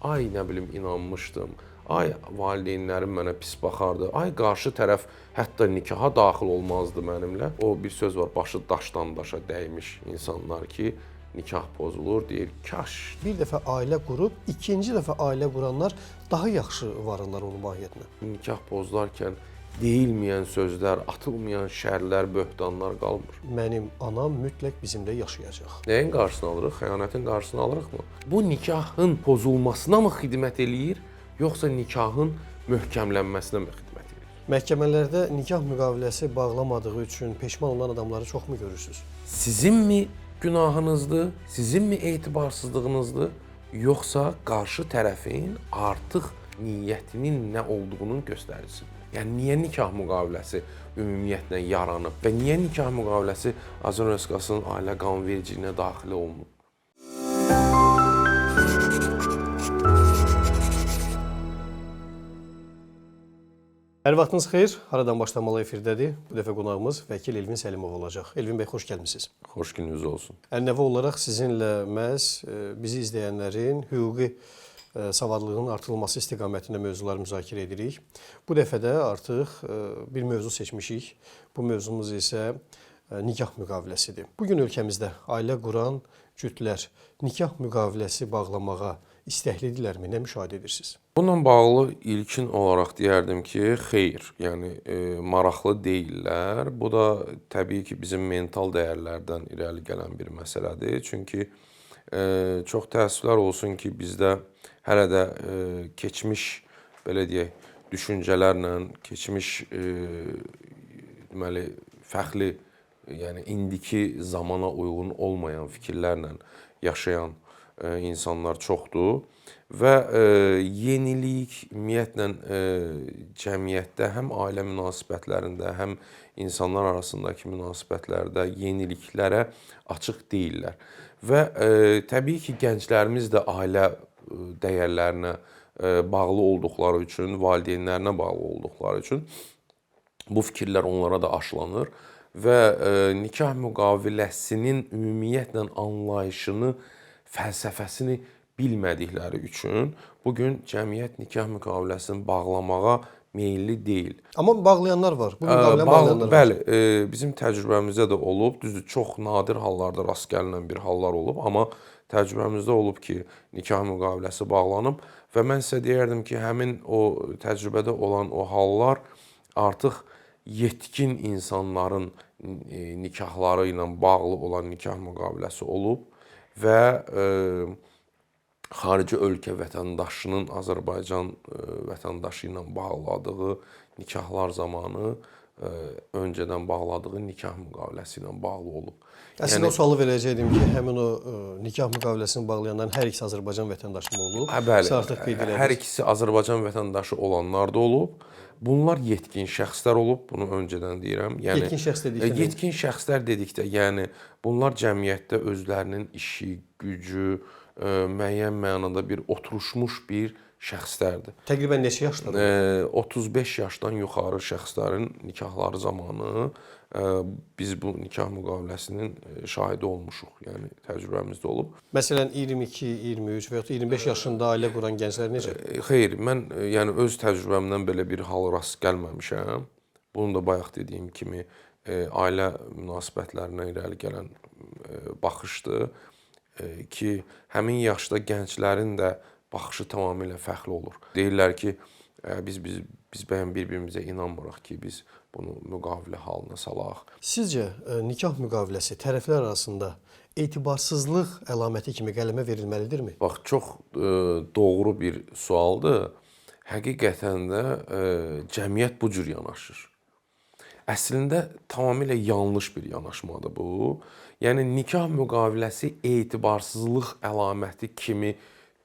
Ay nə bilim inanmışdım. Ay valideynlərim mənə pis baxardı. Ay qarşı tərəf hətta nikaha daxil olmazdı mənimlə. O bir söz var, başı daşdan daşa dəymiş insanlar ki, nikah pozulur, deyir kaş. Bir dəfə ailə qurub, ikinci dəfə ailə quranlar daha yaxşı varırlar onun mahiyyətinə. Nikah pozularkən deyilməyən sözlər, atılmayan şərlər, böhtanlar qalmır. Mənim anam mütləq bizimlə yaşayacaq. Nəyin qarşısını alırıq? Xəyanətin qarşısını alırıqmı? Bu nikahın pozulmasına mı xidmət eləyir, yoxsa nikahın möhkəmlənməsinə mi xidmət eləyir? Məhkəmələrdə nikah müqaviləsi bağlamadığı üçün peşman olan adamları çoxmu görürsüz? Sizinmi günahınızdır, sizinmi etibarsızlığınızdır, yoxsa qarşı tərəfin artıq niyyətinin nə olduğunun göstəricisidir? Yəni niyə nikah müqaviləsi ümumiyyətlə yaranıb və niyə nikah müqaviləsi Azərbaycan Respublikasının ailə qanunvericiliyinə daxil olunub? Hər vaxtınız xeyir. Haradan başlamalı efirdədir. Bu dəfə qonağımız vəkil Elvin Səlimov olacaq. Elvin bəy, xoş gəlmisiniz. Xoş gününüz olsun. Ənənəvi olaraq sizinlə məhz bizi izləyənlərin hüquqi savadlılığının artırılması istiqamətində mövzular müzakirə edirik. Bu dəfə də artıq bir mövzu seçmişik. Bu mövzumuz isə nikah müqaviləsidir. Bu gün ölkəmizdə ailə quran cütlər nikah müqaviləsi bağlamağa istəklidirlərmi? Nə müşahidə edirsiniz? Bununla bağlı ilkin olaraq deyərdim ki, xeyr, yəni maraqlı deyillər. Bu da təbii ki, bizim mental dəyərlərdən irəli gələn bir məsələdir. Çünki çox təəssüflər olsun ki, bizdə hələ də keçmiş, belə deyək, düşüncələrlə, keçmiş deməli fərqli, yəni indiki zamana uyğun olmayan fikirlərlə yaşayan insanlar çoxdur və yenilik ümumiyyətlə cəmiyyətdə həm ailə münasibətlərində, həm insanlar arasındakı münasibətlərdə yeniliklərə açıq deyillər. Və təbii ki, gənclərimiz də ailə dəyərlərinə bağlı olduqları üçün, valideynlərinə bağlı olduqları üçün bu fikirlər onlara da aşılanır və nikah müqaviləsinin ümumiyyətlə anlayışını, fəlsəfəsini bilmədikləri üçün bu gün cəmiyyət nikah müqaviləsini bağlamağa meyilli deyil. Amma bağlayanlar var. Bu müqaviləni bağlayanlar var. Bəli, bizim təcrübəmizdə də olub. Düzdür, çox nadir hallarda rast gəlinən bir hallar olub, amma təcrübəmizdə olub ki, nikah müqaviləsi bağlanıb və mən sizə deyərdim ki, həmin o təcrübədə olan o hallar artıq yetkin insanların nikahları ilə bağlı olan nikah müqaviləsi olub və xarici ölkə vətəndaşının Azərbaycan vətəndaşı ilə bağladığı nikahlar zamanı öncədən bağladığı nikah müqaviləsi ilə bağlı olub. Əslində o sualı verəcəkdim ki, həmin o nikah müqaviləsini bağlayanların hər ikisi Azərbaycan vətəndaşı mı olub? Hə, bəli. Artıq qeyd elədiniz. Hər ikisi Azərbaycan vətəndaşı olanlar da olub. Bunlar yetkin şəxslər olub, bunu öncədən deyirəm. Yəni yetkin şəxs dedikdə, yetkin şəxslər dedikdə, yəni bunlar cəmiyyətdə özlərinin işi, gücü, müəyyən mənada bir oturuşmuş bir şəxslərdir. Təqribən neçə yaşdadır? 35 yaşdan yuxarı şəxslərin nikahları zamanı biz bu nikah müqaviləsinin şahidi olmuşuq. Yəni təcrübəmizdə olub. Məsələn 22, 23 və ya 25 yaşında ailə quran gənclər necə? Xeyr, mən yəni öz təcrübəmdən belə bir hal rast gəlməmişəm. Bunu da bayaq dediyim kimi ailə münasibətlərinə irəli gələn baxışdır ki, həmin yaşda gənclərin də baxışı tamamilə fərqli olur. Deyirlər ki, biz bəyən bir-birimizə inanmırıq ki, biz bunu müqavilə halına salaq. Sizcə nikah müqaviləsi tərəflər arasında etibarsızlıq əlaməti kimi qələmə verilməlidirmi? Bax, çox doğru bir sualdır. Həqiqətən də cəmiyyət bu cür yanaşır. Əslində tamamilə yanlış bir yanaşmadır bu. Yəni nikah müqaviləsi etibarsızlıq əlaməti kimi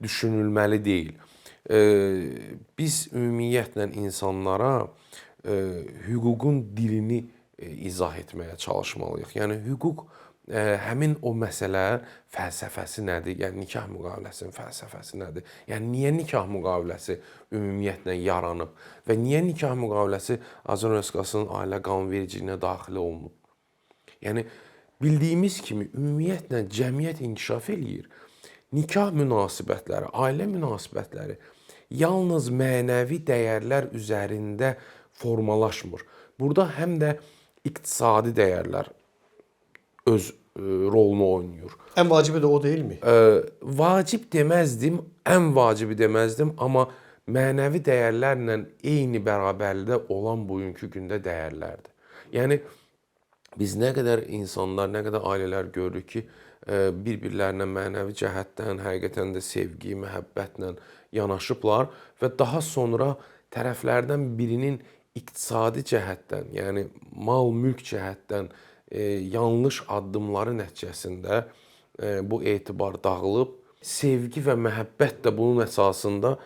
düşünülməli deyil. Biz ümumiyyətlə insanlara hüququn dilini izah etməyə çalışmalıyıq. Yəni hüquq həmin o məsələ fəlsəfəsi nədir? Yəni nikah müqaviləsinin fəlsəfəsi nədir? Yəni niyə nikah müqaviləsi ümumiyyətlə yaranıb və niyə nikah müqaviləsi Azərbaycan Respublikasının ailə qanunvericiliyinə daxil olunub? Yəni bildiyimiz kimi ümumiyyətlə cəmiyyət inkişaf eləyir. Nikah münasibətləri, ailə münasibətləri yalnız mənəvi dəyərlər üzərində formalaşmır. Burada həm də iqtisadi dəyərlər öz rolunu oynayır. Ən vacibi də o deyilmi? Vacib deməzdim, ən vacibi deməzdim, amma mənəvi dəyərlərlə eyni bərabərlikdə olan bugünkü gündə dəyərlərdir. Yəni biz nə qədər insanlar, nə qədər ailələr görürük ki, bir-birlərinə mənəvi cəhətdən həqiqətən də sevgi, məhəbbətlə yanaşıblar və daha sonra tərəflərdən birinin iqtisadi cəhətdən, yəni mal-mülk cəhətdən yanlış addımları nəticəsində bu etibar dağılıb, sevgi və məhəbbət də bunun əsasında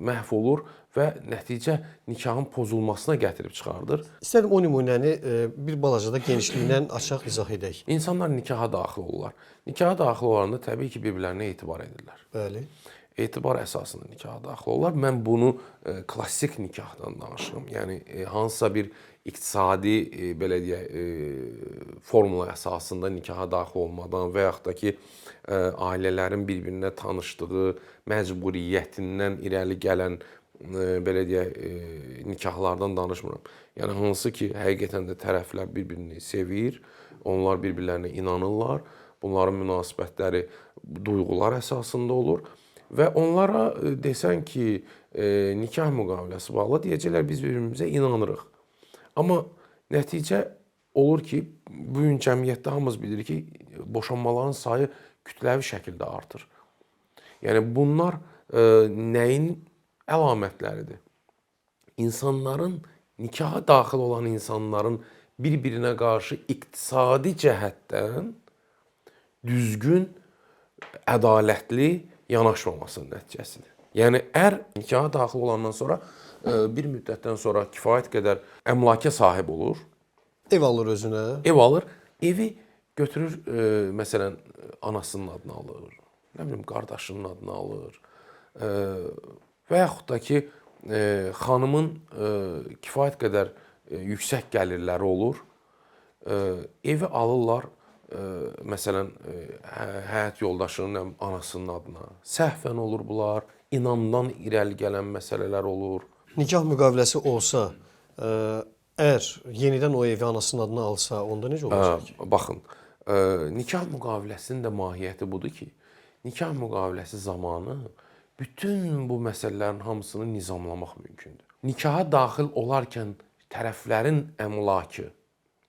məhv olur və nəticə nikahın pozulmasına gətirib çıxardır. İstərdim o nümunəni bir balaca da genişliyinə açaq, izah edək. İnsanlar nikaha daxil olurlar. Nikaha daxil olanda təbii ki, bir-birlərinə etibar edirlər. Bəli. Etibar əsasında nikaha daxil olurlar. Mən bunu klassik nikahdan danışıram. Yəni hansısa bir iqtisadi belə deyək, formula əsasında nikaha daxil olmadan və yaxud da ki, ailələrin bir-birinə tanışdığı məcburiyyətindən irəli gələn belə deyək, nikahlardan danışmıram. Yəni hansı ki, həqiqətən də tərəflər bir-birini sevir, onlar bir-birlərinə inanırlar, bunların münasibətləri duyğular əsasında olur və onlara desən ki, nikah müqaviləsi bağlı, deyəcəklər biz bir-birimizə inanırıq. Amma nəticə olur ki, bu gün cəmiyyətdə hamımız bilirik ki, boşanmaların sayı kütləvi şəkildə artır. Yəni bunlar nəyin əlamətləridir? İnsanların, nikaha daxil olan insanların bir-birinə qarşı iqtisadi cəhətdən düzgün, ədalətli yanaşmamasının nəticəsidir. Yəni ər nikaha daxil olandan sonra bir müddətdən sonra kifayət qədər əmlaka sahib olur. Ev alır özünə. Ev alır. Evi götürür, məsələn, anasının adını alır, nə bilim, qardaşının adını alır. Və yaxud da ki, xanımın kifayət qədər yüksək gəlirləri olur. Evi alırlar, məsələn, həyat yoldaşının anasının adına. Səhvən olur bunlar, inamdan irəli gələn məsələlər olur. Nikah müqaviləsi olsa, ər yenidən o evi anasının adına alsa, onda necə olacaq? Baxın, nikah müqaviləsinin də mahiyyəti budur ki, nikah müqaviləsi zamanı bütün bu məsələlərin hamısını nizamlamaq mümkündür. Nikaha daxil olarkən tərəflərin əmlakı,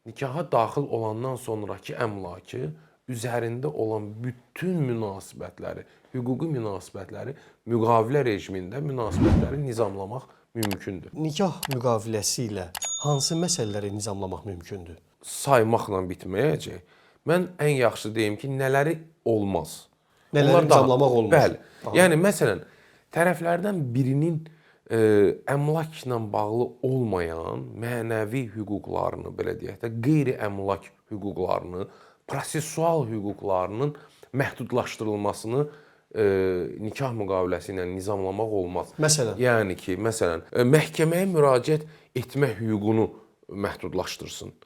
nikaha daxil olandan sonrakı əmlakı üzərində olan bütün münasibətləri, hüquqi münasibətləri müqavilə rejimində münasibətləri nizamlamaq mümkündür. Nikah müqaviləsi ilə hansı məsələləri nizamlamaq mümkündür? Saymaqla bitməyəcək. Mən ən yaxşı deyim ki, nələri olmaz. Nələri nizamlamaq olmaz. Bəli. Aha. Yəni məsələn, tərəflərdən birinin əmlakla bağlı olmayan mənəvi hüquqlarını, belə deyək də, qeyri-əmlak hüquqlarını, prosessual hüquqlarının məhdudlaşdırılmasını nikah müqaviləsi ilə nizamlamaq olmaz. Məsələn? Yəni ki, məsələn, məhkəməyə müraciət etmə hüququnu məhdudlaşdırsın.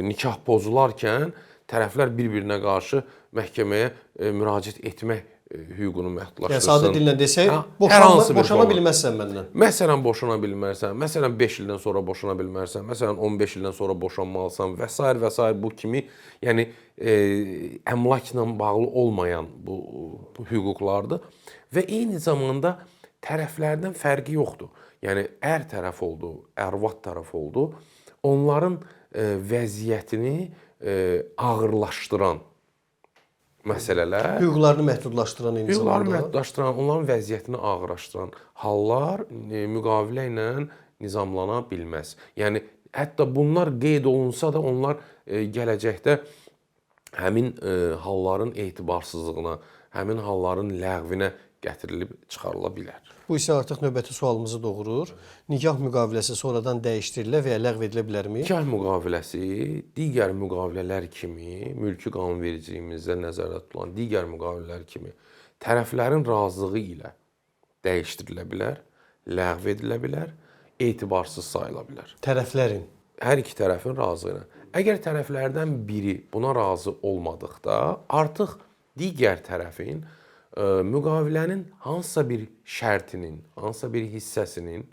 Nikah pozularkən tərəflər bir-birinə qarşı məhkəməyə müraciət etmək hüququnu məhdudlaşdırsın. Yəni sadə dillə desək, boşana bilməzsən məndən. Məsələn, boşana bilmərsən, məsələn 5 ildən sonra boşana bilmərsən, məsələn 15 ildən sonra boşanmalısan və sair və sair bu kimi, yəni əmlakla bağlı olmayan bu hüquqlardır və eyni zamanda tərəflərdən fərqi yoxdur. Yəni ər tərəf oldu, ərvad tərəf oldu, onların vəziyyətini ağırlaşdıran məsələlər, hüquqlarını məhdudlaşdıran eyni zamanda, hüquqlarını məhdudlaşdıran, onların vəziyyətini ağırlaşdıran hallar müqavilə ilə nizamlana bilməz. Yəni hətta bunlar qeyd olunsa da onlar gələcəkdə həmin halların etibarsızlığına, həmin halların ləğvinə gətirilib çıxarıla bilər. Bu isə artıq növbəti sualımızı doğurur. Nikah müqaviləsi sonradan dəyişdirilə və ya ləğv edilə bilərmi? Nikah müqaviləsi digər müqavilələr kimi, mülki qanunvericiliyimizdə nəzərdə tutulan digər müqavilələr kimi tərəflərin razılığı ilə dəyişdirilə bilər, ləğv edilə bilər, etibarsız sayıla bilər. Tərəflərin? Hər iki tərəfin razılığı ilə. Əgər tərəflərdən biri buna razı olmadıqda, artıq digər tərəfin Müqavilənin hansısa bir şərtinin, hansısa bir hissəsinin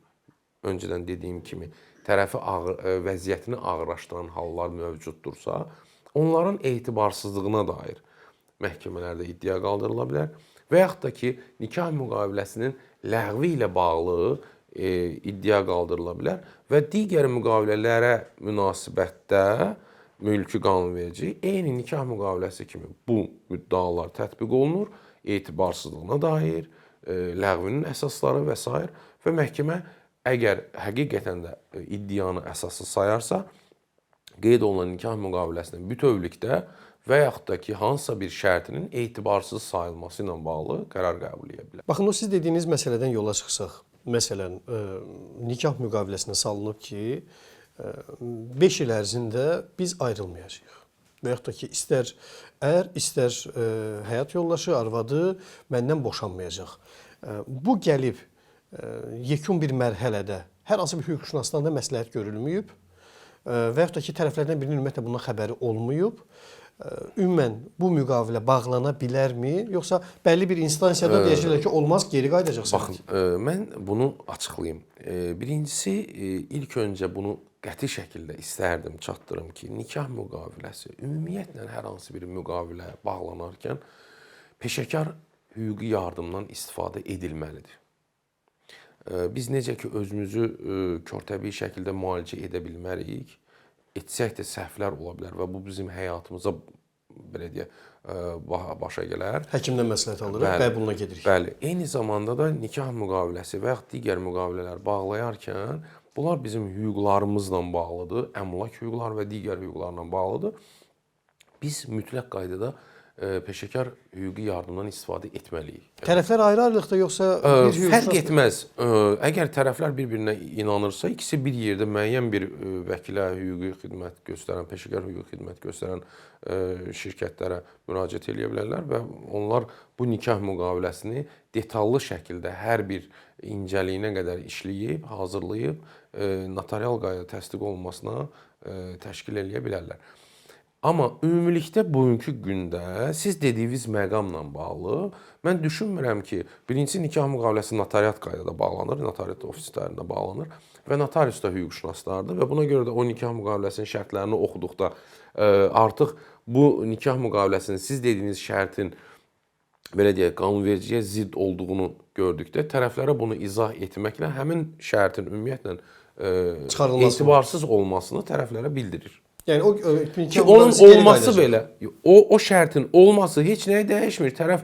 öncədən dediyim kimi tərəfi ağır, vəziyyətini ağırlaşdıran hallar mövcuddursa, onların etibarsızlığına dair məhkəmələrdə iddia qaldırıla bilər və yaxud da ki, nikah müqaviləsinin ləğvi ilə bağlı iddia qaldırıla bilər və digər müqavilələrə münasibətdə mülki qanunverici eyni nikah müqaviləsi kimi bu müddəalar tətbiq olunur, etibarsızlığına dair, ləğvinin əsasları və sair və məhkəmə əgər həqiqətən də iddianı əsassız sayarsa, qeyd olunan nikah müqaviləsinin bütövlükdə və yaxud da ki, hansısa bir şərtinin etibarsız sayılması ilə bağlı qərar qəbul edə bilər. Baxın, o siz dediyiniz məsələdən yola çıxsaq, məsələn, nikah müqaviləsinə salınıb ki, 5 il ərzində biz ayrılmayacağıq. Və yaxud da ki, istər ər, istər həyat yoldaşı, arvadı məndən boşanmayacaq. Bu gəlib yekun bir mərhələdə hər hansı bir hüquqşünasdan da məsləhət görülməyib və yaxud da ki, tərəflərdən birinin ümumiyyətlə bundan xəbəri olmayıb. Ümumən bu müqavilə bağlana bilərmi, yoxsa bəlli bir instansiyada deyəcəklər ki, olmaz, geri qayıdacaqsınız? Baxın, mən bunu açıqlayım. Birincisi, ilk öncə bunu qəti şəkildə istərdim çatdırım ki, nikah müqaviləsi ümumiyyətlə hər hansı bir müqavilə bağlanarkən peşəkar hüquqi yardımdan istifadə edilməlidir. Biz necə ki özümüzü körtəbii şəkildə müalicə edə bilmərik, etsək də səhvlər ola bilər və bu bizim həyatımıza belə deyək, başa gələr. Həkimdən məsləhət alırıq, qəbuluna gedirik. Bəli. Eyni zamanda da nikah müqaviləsi və yaxud digər müqavilələr bağlayarkən bunlar bizim hüquqlarımızla bağlıdır, əmlak hüquqları və digər hüquqlarla bağlıdır. Biz mütləq qaydada peşəkar hüquqi yardımdan istifadə etməliyik. Tərəflər ayrı-ayrılıqda yoxsa bir hüquqşünas? Fərq etməz. Əgər tərəflər bir-birinə inanırsa, ikisi bir yerdə müəyyən bir vəkilə hüquqi xidmət göstərən, peşəkar hüquqi xidmət göstərən şirkətlərə müraciət eləyə bilərlər və onlar bu nikah müqaviləsini detallı şəkildə hər bir incəliyinə qədər işləyib, hazırlayıb notarial qaydada təsdiq olunmasına təşkil eləyə bilərlər. Amma ümumilikdə bugünkü gündə siz dediyiniz məqamla bağlı mən düşünmürəm ki, birincisi nikah müqaviləsi notariat qaydada bağlanır, notariat ofislərində bağlanır və notarius da hüquqşünaslardır və buna görə də o nikah müqaviləsinin şərtlərini oxuduqda artıq bu nikah müqaviləsinin siz dediyiniz şərtin belə deyək, qanunvericiliyə zidd olduğunu gördükdə tərəflərə bunu izah etməklə həmin şərtin ümumiyyətlə etibarsız olmasını tərəflərə bildirir. Yəni o ki onun olması belə, o şərtin olması heç nəyi dəyişmir. Tərəf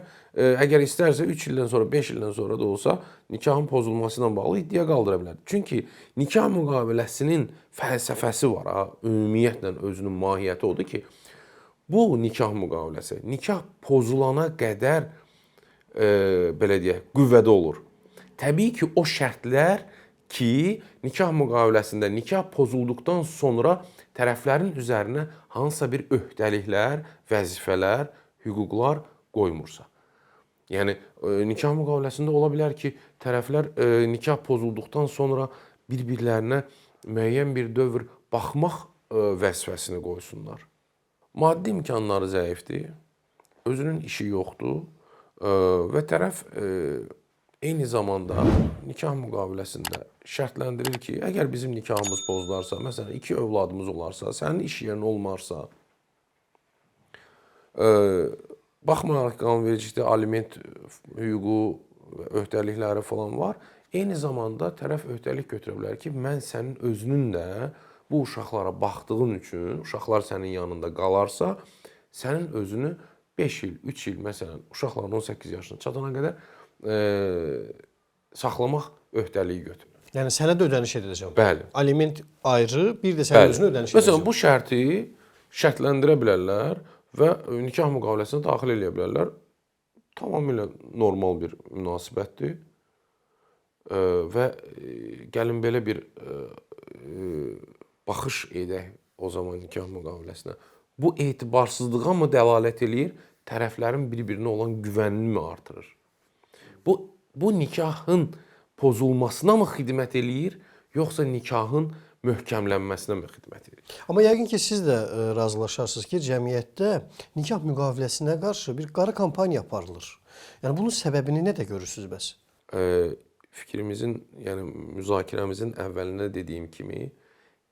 əgər istərsə 3 ildən sonra, 5 ildən sonra da olsa nikahın pozulması ilə bağlı iddia qaldıra bilər. Çünki nikah müqaviləsinin fəlsəfəsi var ha, ümumiyyətlə özünün mahiyyəti odur ki, bu nikah müqaviləsi nikah pozulana qədər belə deyək, qüvvədə olur. Təbii ki, o şərtlər ki, nikah müqaviləsində nikah pozulduqdan sonra tərəflərin üzərinə hansısa bir öhdəliklər, vəzifələr, hüquqlar qoymursa. Yəni nikah müqaviləsində ola bilər ki, tərəflər nikah pozulduqdan sonra bir-birlərinə müəyyən bir dövr baxmaq vəzifəsini qoysunlar. Maddi imkanları zəifdir, özünün işi yoxdur və tərəf eyni zamanda nikah müqaviləsində şərtləndirir ki, əgər bizim nikahımız pozularsa, məsələn, 2 övladımız olarsa, sənin iş yerin olmarsa, baxmayaraq qanunvericilikdə aliment hüququ, öhdəlikləri falan var, eyni zamanda tərəf öhdəlik götürə bilər ki, mən sənin özünün də bu uşaqlara baxdığın üçün, uşaqlar sənin yanında qalarsa, sənin özünü 5 il, 3 il, məsələn, uşaqların 18 yaşına çatana qədər saxlamaq öhdəliyi götürür. Yəni sənə də ödəniş ediləcək. Bəli. Aliment ayrı, bir də sənin özünə ödəniş ediləcək. Məsələn, bu şərti şərtləndirə bilərlər və nikah müqaviləsinə daxil eləyə bilərlər. Tamamilə normal bir münasibətdir. Və gəlin belə bir baxış edək o zaman nikah müqaviləsinə. Bu etibarsızlığa mı dəlalət eləyir, tərəflərin bir-birinə olan güvənini mi artırır? Bu nikahın pozulmasına mı xidmət eləyir, yoxsa nikahın möhkəmlənməsinə xidmət edir. Amma yəqin ki, siz də razılaşarsınız ki, cəmiyyətdə nikah müqaviləsinə qarşı bir qara kampaniya aparılır. Yəni bunun səbəbini nədə görürsüz bəs? Fikrimizin, yəni müzakirəmizin əvvəlində dediyim kimi,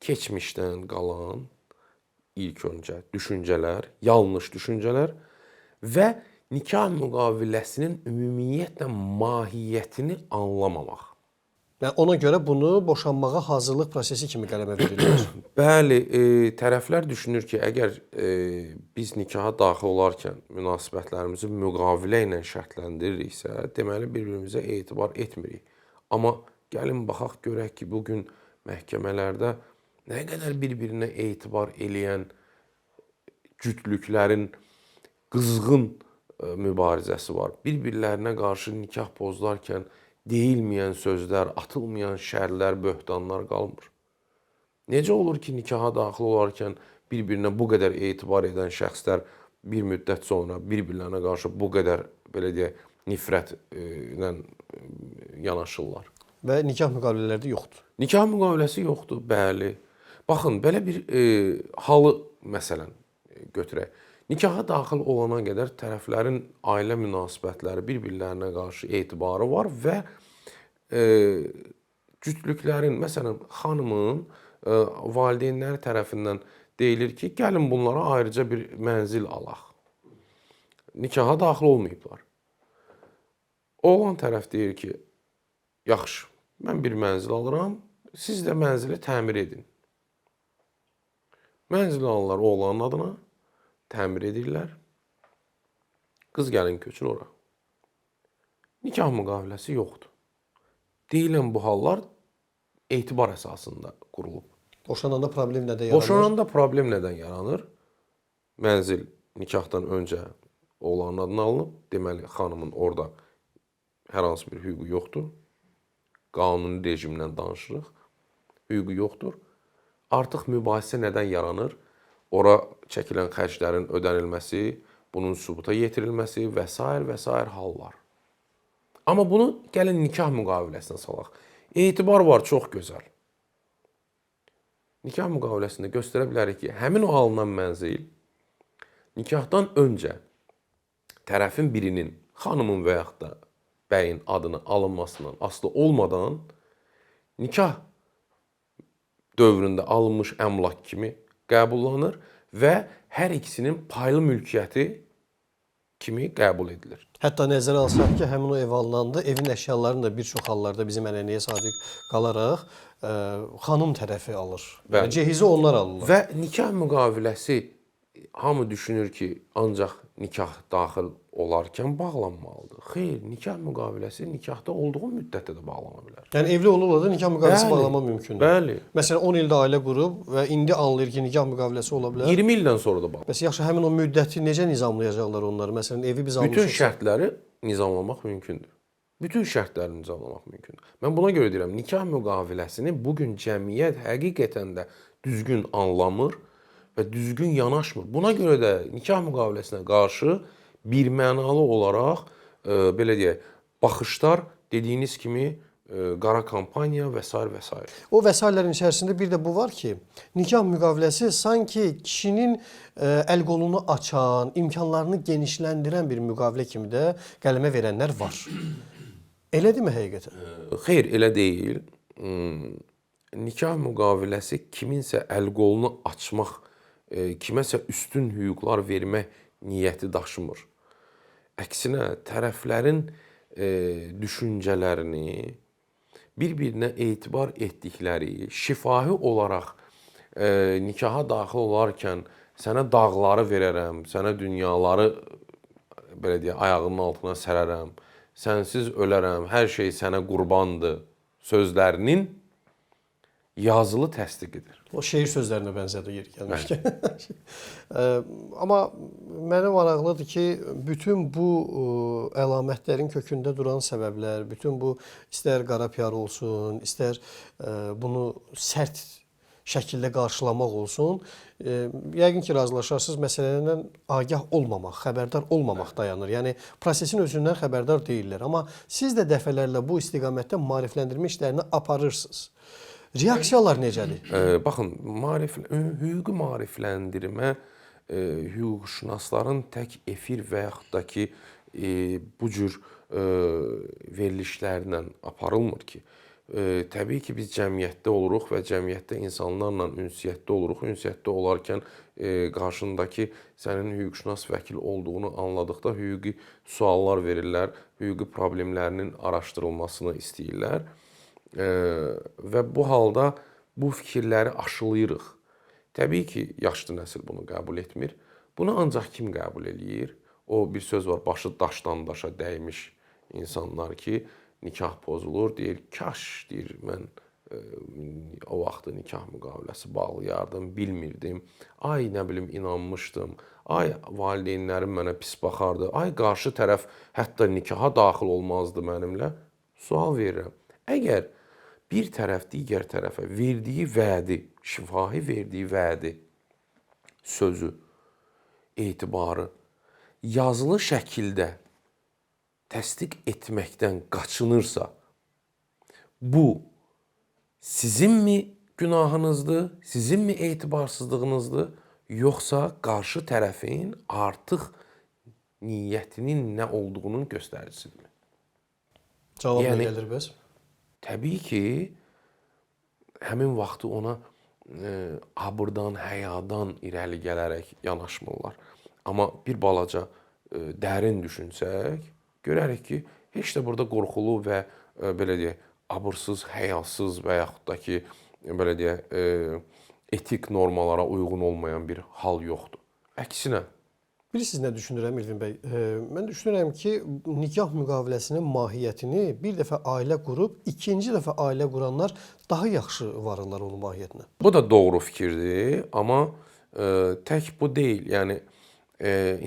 keçmişdən qalan ilk öncə düşüncələr, yanlış düşüncələr və nikah müqaviləsinin ümumiyyətlə mahiyyətini anlamamaq. Yəni ona görə bunu boşanmağa hazırlıq prosesi kimi qələmə verirlər. Bəli, tərəflər düşünür ki, əgər biz nikaha daxil olarkən münasibətlərimizi müqavilə ilə şərtləndiririksə, deməli bir-birimizə etibar etmirik. Amma gəlin baxaq görək ki, bu gün məhkəmələrdə nə qədər bir-birinə etibar eləyən cütlüklərin qızğın mübarizəsi var. Bir-birlərinə qarşı nikah pozularkən deyilməyən sözlər, atılmayan şərlər, böhtanlar qalmır. Necə olur ki, nikaha daxil olarkən bir-birinə bu qədər etibar edən şəxslər bir müddət sonra bir-birlərinə qarşı bu qədər, belə deyək, nifrətlə yanaşırlar? Və nikah müqavilələri də yoxdur. Nikah müqaviləsi yoxdur, bəli. Baxın, belə bir halı məsələn götürək. Nikaha daxil olana qədər tərəflərin ailə münasibətləri bir-birlərinə qarşı etibarı var və cütlüklərin, məsələn, xanımın valideynləri tərəfindən deyilir ki, gəlin bunlara ayrıca bir mənzil alaq. Nikaha daxil olmayıblar. Oğlan tərəf deyir ki, yaxşı, mən bir mənzil alıram, siz də mənzili təmir edin. Mənzil alırlar oğlanın adına, təmir edirlər. Qız gəlin köçür ora. Nikah müqaviləsi yoxdur. Deyilən bu hallar etibar əsasında qurulub. Boşananda problem nədən yaranır? Boşananda problem nədən yaranır? Mənzil nikahdan öncə oğlanın adına alınıb. Deməli, xanımın orada hər hansı bir hüququ yoxdur. Qanuni rejimdən danışırıq. Hüququ yoxdur. Artıq mübahisə nədən yaranır? Ora çəkilən xərclərin ödənilməsi, bunun sübuta yetirilməsi və sair və sair hallar. Amma bunu gəlin nikah müqaviləsinə salaq. Etibar var, çox gözəl. Nikah müqaviləsində göstərə bilərik ki, həmin o alınan mənzil nikahdan öncə tərəfin birinin, xanımın və yaxud da bəyin adına alınmasından asılı olmadan nikah dövründə alınmış əmlak kimi qəbullanır və hər ikisinin paylı mülkiyyəti kimi qəbul edilir. Hətta nəzərə alsaq ki, həmin o ev alınanda evin əşyalarını da bir çox hallarda bizim ənənəyə sadiq qalaraq xanım tərəfi alır. Yəni cehizi onlar alırlar. Və nikah müqaviləsi hamı düşünür ki, ancaq nikah daxil olarkən bağlanmalıdır. Xeyr, nikah müqaviləsi nikahda olduğu müddətdə də bağlana bilər. Yəni evli olurlar da nikah müqaviləsi bağlamaq mümkündür. Bəli. Məsələn 10 ildə ailə qurub və indi anlayır ki, nikah müqaviləsi ola bilər. 20 ildən sonra da bağlanır. Bəs yaxşı, həmin o müddəti necə nizamlayacaqlar onları? Məsələn, evi biz almışıq. Bütün şərtləri nizamlamaq mümkündür. Bütün şərtləri nizamlamaq mümkündür. Mən buna görə deyirəm, nikah müqaviləsini bu gün cəmiyyət həqiqətən də düzgün anlamır və düzgün yanaşmır. Buna görə də nikah müqaviləsinə qarşı bir mənalı olaraq, belə deyək, baxışlar dediyiniz kimi qara kampaniya və sair və sair. O vəsaitlərin içərisində bir də bu var ki, nikah müqaviləsi sanki kişinin əl qolunu açan, imkanlarını genişləndirən bir müqavilə kimi də qələmə verənlər var. Elədirmi həqiqətən? Xeyr, elə deyil. Nikah müqaviləsi kiminsə əl qolunu açmaq, kiməsə üstün hüquqlar vermək niyyəti daşımır. Əksinə, tərəflərin düşüncələrini, bir-birinə etibar etdikləri, şifahi olaraq nikaha daxil olarkən sənə dağları verərəm, sənə dünyaları, belə deyək, ayağının altına sərərəm, sənsiz ölərəm, hər şey sənə qurbandır sözlərinin yazılı təsdiqidir. O şeir sözlərinə bənzədi yeri gəlmişkən. Amma mənə maraqlıdır ki, bütün bu əlamətlərin kökündə duran səbəblər, bütün bu istər qara PR olsun, istər bunu sərt şəkildə qarşılamaq olsun, yəqin ki, razılaşarsınız, məsələlərdən agah olmamaq, xəbərdar olmamaq dayanır. Yəni, prosesin özündən xəbərdar deyirlər. Amma siz də dəfələrlə bu istiqamətdə maarifləndirmə işlərini aparırsınız. Reaksiyalar necədir? Baxın, hüquqi maarifləndirmə hüquqşünasların tək efir və yaxud da ki bu cür verilişlərlə aparılmır ki. Təbii ki, biz cəmiyyətdə oluruq və cəmiyyətdə insanlarla ünsiyyətdə oluruq. Ünsiyyətdə olarkən qarşındakı sənin hüquqşünas vəkil olduğunu anladıqda hüquqi suallar verirlər, hüquqi problemlərinin araşdırılmasını istəyirlər. Və bu halda bu fikirləri aşılayırıq. Təbii ki, yaşlı nəsil bunu qəbul etmir. Bunu ancaq kim qəbul eləyir? O bir söz var, başı daşdan daşa dəymiş insanlar ki, nikah pozulur, deyir, kaş, deyir, mən o vaxtı nikah müqaviləsi bağlayardım, bilmirdim. Ay, nə bilim, inanmışdım. Ay, valideynlərim mənə pis baxardı. Ay, qarşı tərəf hətta nikaha daxil olmazdı mənimlə. Sual verirəm. Əgər bir tərəf digər tərəfə verdiyi vədi, şifahi verdiyi vədi, sözü, etibarı yazılı şəkildə təsdiq etməkdən qaçınırsa, bu sizinmi günahınızdır, sizinmi etibarsızlığınızdır, yoxsa qarşı tərəfin artıq niyyətinin nə olduğunun göstəricisidirmi? Cavab nə gəlir bəs? Təbii ki, həmin vaxtı ona abırdan, həyadan irəli gələrək yanaşmırlar. Amma bir balaca dərin düşünsək, görərik ki, heç də burada qorxulu və belə deyək, abırsız, həyasız və yaxud da ki, belə deyək, etik normalara uyğun olmayan bir hal yoxdur. Əksinə. Bilirsiniz nə düşünürəm İlvin bəy? Mən düşünürəm ki, nikah müqaviləsinin mahiyyətini bir dəfə ailə qurub, ikinci dəfə ailə quranlar daha yaxşı varırlar onun mahiyyətinə. Bu da doğru fikirdir, amma tək bu deyil. Yəni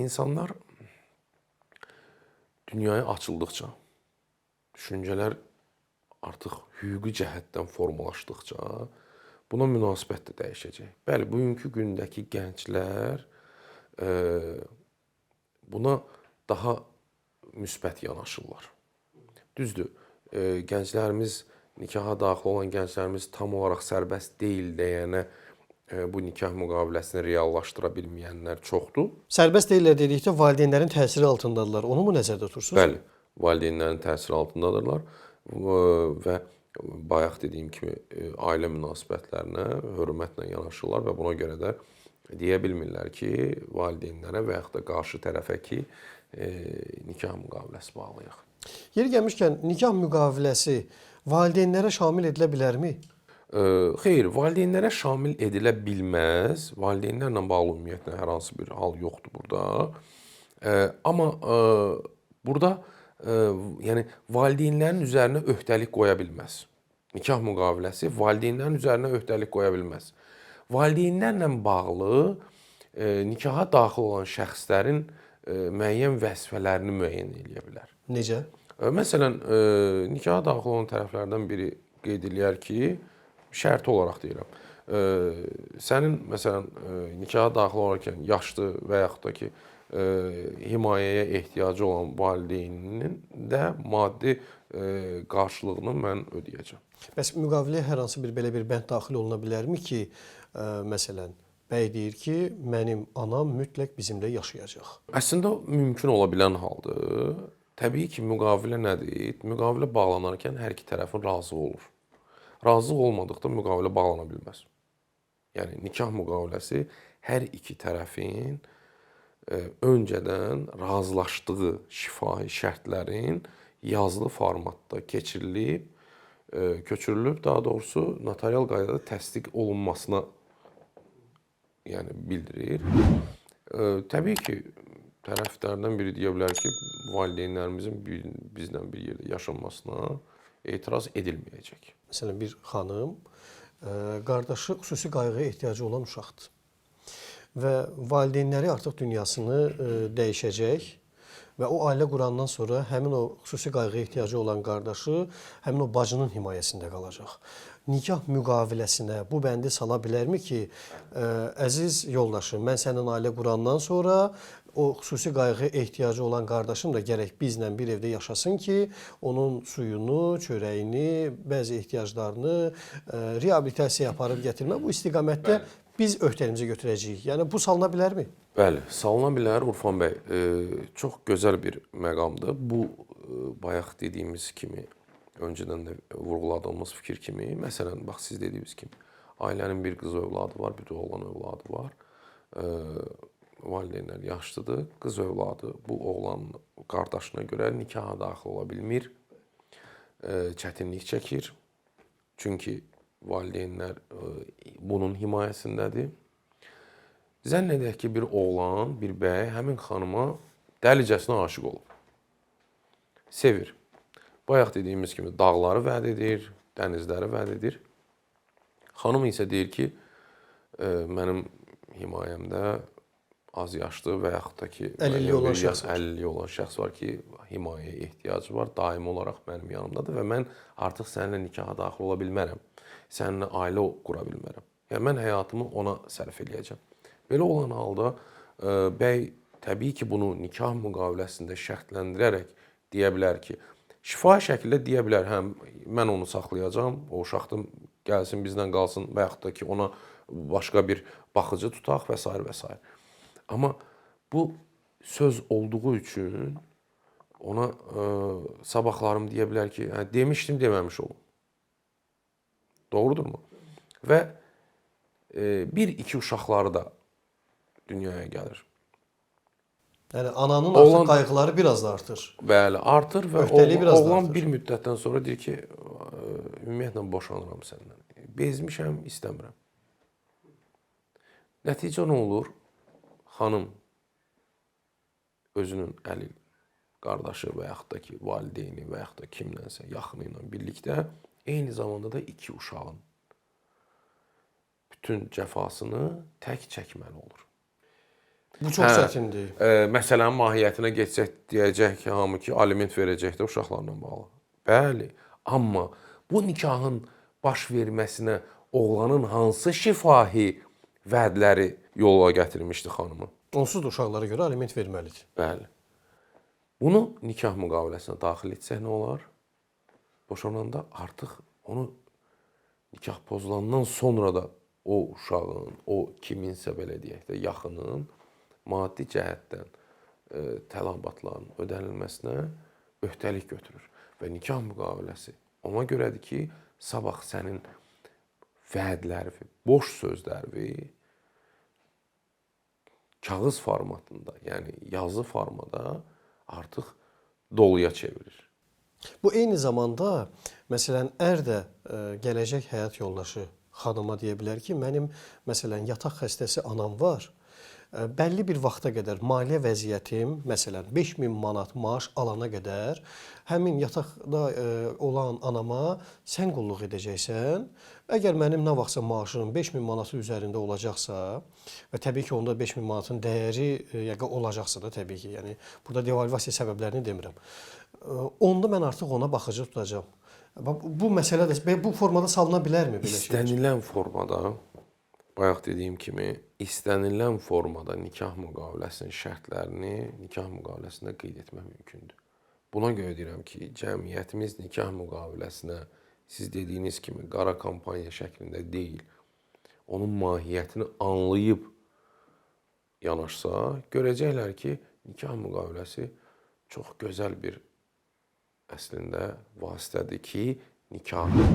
insanlar dünyaya açıldıqca, düşüncələr artıq hüquqi cəhətdən formalaşdıqca buna münasibət də dəyişəcək. Bəli, bugünkü gündəki gənclər buna daha müsbət yanaşırlar. Düzdür, gənclərimiz, nikaha daxil olan gənclərimiz tam olaraq sərbəst deyil deyənə bu nikah müqaviləsini reallaşdıra bilməyənlər çoxdur. Sərbəst deyillər dedikdə valideynlərin təsiri altındadırlar. Onu mu nəzərdə tutursunuz? Bəli, valideynlərin təsiri altındadırlar və bayaq dediyim kimi ailə münasibətlərinə hörmətlə yanaşırlar və buna görə də deyə bilmirlər ki, valideynlərə və yaxud da qarşı tərəfə ki, nikah müqaviləsi bağlayaq. Yeri gəlmişkən, nikah müqaviləsi valideynlərə şamil edilə bilərmi? Xeyr, valideynlərə şamil edilə bilməz. Valideynlərlə bağlı ümumiyyətlə hər hansı bir hal yoxdur burada. Amma burada yəni valideynlərin üzərinə öhdəlik qoya bilməz. Nikah müqaviləsi valideynlərin üzərinə öhdəlik qoya bilməz. Valideynlərlə bağlı nikaha daxil olan şəxslərin müəyyən vəzifələrini müəyyən eləyə bilər. Necə? Məsələn, nikaha daxil olan tərəflərdən biri qeyd eləyər ki, şərti olaraq deyirəm. Sənin məsələn nikaha daxil olarkən yaşlı və yaxud da ki himayəyə ehtiyacı olan valideyninin də maddi qarşılığını mən ödəyəcəm. Bəs müqaviləyə hər hansı bir belə bir bənd daxil oluna bilərmi ki, məsələn, bəy deyir ki, mənim anam mütləq bizimlə yaşayacaq. Əslində mümkün ola bilən haldır. Təbii ki, müqavilə nədir? Müqavilə bağlanarkən hər iki tərəfin razılığı olur. Razılıq olmadıqda müqavilə bağlana bilməz. Yəni nikah müqaviləsi hər iki tərəfin öncədən razılaşdığı şifahi şərtlərin yazılı formatda keçirilib, köçürülüb, daha doğrusu notarial qaydada təsdiq olunmasına yəni bildirir. Təbii ki, tərəflərdən biri deyə bilər ki, valideynlərimizin bizlə bir yerdə yaşanmasına etiraz edilməyəcək. Məsələn, bir xanım qardaşı xüsusi qayğıya ehtiyacı olan uşaqdır və valideynləri artıq dünyasını dəyişəcək və o ailə qurandan sonra həmin o xüsusi qayğıya ehtiyacı olan qardaşı həmin o bacının himayəsində qalacaq. Nikah müqaviləsinə bu bəndi sala bilərmi ki, əziz yoldaşım, mən sənin ailə qurandan sonra o xüsusi qayğıya ehtiyacı olan qardaşım da gərək bizlə bir evdə yaşasın ki, onun suyunu, çörəyini, bəzi ehtiyaclarını reabilitasiyaya aparıb gətirmə bu istiqamətdə biz öhdəliyimizi götürəcəyik. Yəni bu salına bilərmi? Bəli, salına bilər Urfan bəy. Çox gözəl bir məqamdır. Bu bayaq dediyimiz kimi, öncədən də vurğuladığımız fikir kimi, məsələn, bax siz dediyiniz kimi, ailənin bir qız övladı var, bir də oğlan övladı var. Valideynlər yaşlıdır. Qız övladı bu oğlanın qardaşına görə nikaha daxil ola bilmir. Çətinlik çəkir. Çünki valideynlər bunun himayəsindədir. Zənn edək ki, bir oğlan, bir bəy həmin xanıma dəlicəsinə aşiq olub. Sevir. Bayaq dediyimiz kimi dağları vəd edir, dənizləri vəd edir. Xanım isə deyir ki, mənim himayəmdə az yaşlı və yaxud da ki, əlilliyi olan şəxs var ki, himayəyə ehtiyacı var, daimi olaraq mənim yanımdadır və mən artıq səninlə nikaha daxil ola bilmərəm, səninlə ailə qura bilmərəm. Yəni, mən həyatımı ona sərf eləyəcəm. Belə olan halda bəy təbii ki, bunu nikah müqaviləsində şərtləndirərək deyə bilər ki, şifahi şəkildə deyə bilər, hə, mən onu saxlayacam, o uşaqdır, gəlsin bizlə qalsın və yaxud da ki, ona başqa bir baxıcı tutaq və s. və s. Amma bu söz olduğu üçün ona sabahlarım deyə bilər ki, hə, demişdim, deməmiş olum. Doğrudurmu? Və bir-iki uşaqları da dünyaya gəlir. Yəni ananın artıq qayğıları biraz da artır. Bəli, artır və oğlan bir müddətdən sonra deyir ki, ümumiyyətlə boşanıram səndən. Bezmişəm, istəmirəm. Nəticə nə olur? Xanım özünün əlil qardaşı və yaxud da ki, valideyni və yaxud da kimlənsə yaxını ilə birlikdə eyni zamanda da iki uşağın bütün cəfasını tək çəkməli olur. Bu çox çətindir. Məsələnin mahiyyətinə geçsək, deyəcək ki, hamı ki, aliment verəcək də uşaqlarla bağlı. Bəli, amma bu nikahın baş verməsinə oğlanın hansı şifahi vədləri yola gətirmişdi xanımı? Onsuz da uşaqlara görə aliment verməlidir. Bəli. Bunu nikah müqaviləsinə daxil etsək nə olar? Boşananda artıq onu nikah pozulandan sonra da o uşağın, o kiminsə belə deyək də yaxının maddi cəhətdən tələbatların ödənilməsinə öhdəlik götürür. Və nikah müqaviləsi ona görədir ki, sabah sənin vədləri, boş sözləri kağız formatında, yəni yazı formada artıq doluya çevirir. Bu eyni zamanda, məsələn, ər də gələcək həyat yoldaşı xanıma deyə bilər ki, mənim, məsələn, yataq xəstəsi anam var. Bəlli bir vaxta qədər maliyyə vəziyyətim, məsələn, 5000 manat maaş alana qədər həmin yataqda olan anama sən qulluq edəcəksən. Əgər mənim nə vaxtsa maaşım 5000 manatın üzərində olacaqsa və təbii ki, onda 5000 manatın dəyəri olacaqsa da təbii ki, yəni burada devalvasiya səbəblərini demirəm. Onda mən artıq ona baxıcı tutacağam. Bu məsələ də bu formada salına bilərmi belə şeylər? İstənilən formada, bayaq dediyim kimi, istənilən formada nikah müqaviləsinin şərtlərini nikah müqaviləsində qeyd etmək mümkündür. Buna görə deyirəm ki, cəmiyyətimiz nikah müqaviləsinə siz dediyiniz kimi qara kampaniya şəklində deyil, onun mahiyyətini anlayıb yanaşsa, görəcəklər ki, nikah müqaviləsi çox gözəl bir əslində vasitədir ki, nikahı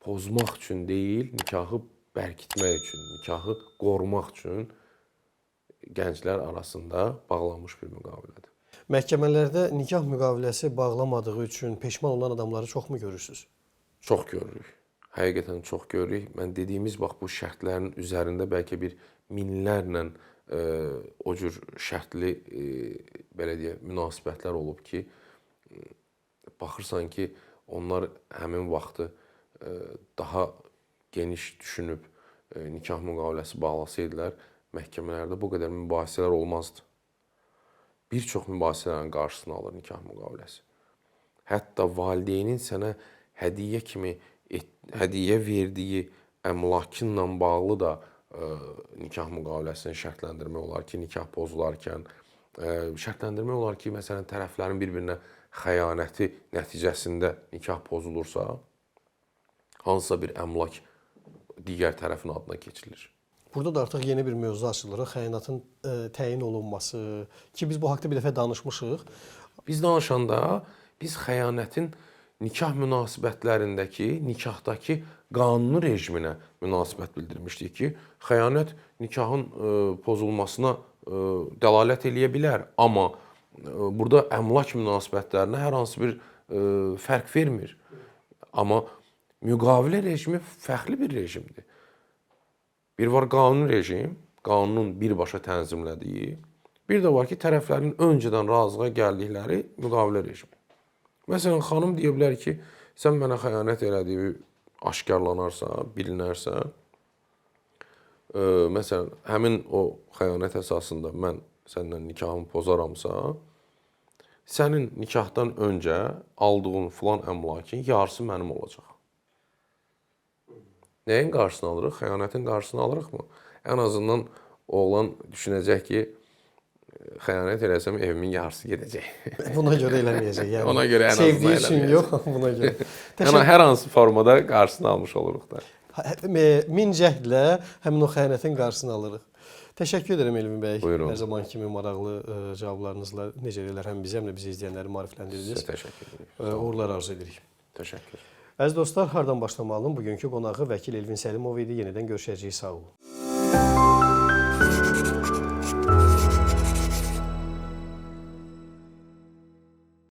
pozmaq üçün deyil, nikahı bərkitmək üçün, nikahı qorumaq üçün gənclər arasında bağlanmış bir müqavilədir. Məhkəmələrdə nikah müqaviləsi bağlamadığı üçün peşman olan adamları çoxmu görürsünüz? Çox görürük. Həqiqətən çox görürük. Mən dediyimiz bax bu şərtlərin üzərində bəlkə bir minlərlə o cür şərtli belə deyək, münasibətlər olub ki, baxırsan ki, onlar həmin vaxtı daha geniş düşünüb nikah müqaviləsi bağlasaydılar, məhkəmələrdə bu qədər mübahisələr olmazdı. Bir çox mübahisələrin qarşısını alır nikah müqaviləsi. Hətta valideynin sənə hədiyyə kimi hədiyyə verdiyi əmlakınla bağlı da nikah müqaviləsini şərtləndirmək olar ki, nikah pozularkən Şərtləndirmək olar ki, məsələn, tərəflərin bir-birinə xəyanəti nəticəsində nikah pozulursa, hansısa bir əmlak digər tərəfin adına keçirilir. Burada da artıq yeni bir mövzu açılır. Xəyanətin təyin olunması ki, biz bu haqqda bir dəfə danışmışıq. Biz danışanda biz xəyanətin nikah münasibətlərindəki, nikahdakı qanuni rejiminə münasibət bildirmişdik ki, xəyanət nikahın pozulmasına dəlalət eləyə bilər, amma burada əmlak münasibətlərinə hər hansı bir fərq vermir. Amma müqavilə rejimi fərqli bir rejimdir. Bir var qanuni rejim, qanunun birbaşa tənzimlədiyi, bir də var ki, tərəflərin öncədən razılığa gəldikləri müqavilə rejimi. Məsələn, xanım deyə bilər ki, sən mənə xəyanət elədiyi aşkarlanarsa, bilinərsə, məsələn, həmin o xəyanət əsasında mən səndən nikahımı pozaramsa, sənin nikahdan öncə aldığın filan əmlakın yarısı mənim olacaq. Nəyin qarşısını alırıq? Xəyanətin qarşısını alırıqmı? Ən azından oğlan düşünəcək ki, xəyanət eləsəm evimin yarısı gedəcək. Buna görə eləməyəcək. Yəni Ona görə ən azından sevdiyi üçün eləməyəcək. yox, buna görə. Yəni hər hansı formada qarşısını almış oluruq da. Min cəhdlə həmin o xəyanətin qarşısını alırıq. Təşəkkür edirəm Elvin bəy. Buyurun. Hər zaman kimi maraqlı cavablarınızla necə deyirlər, həm bizi, həm də bizi izləyənləri maarifləndirdiniz. Sizə təşəkkür edirəm. Uğurlar arzu edirik. Təşəkkür. Əziz dostlar, hardan başlamalının bugünkü qonağı vəkil Elvin Səlimov idi. Yenidən görüşəcəyik. Sağ olun.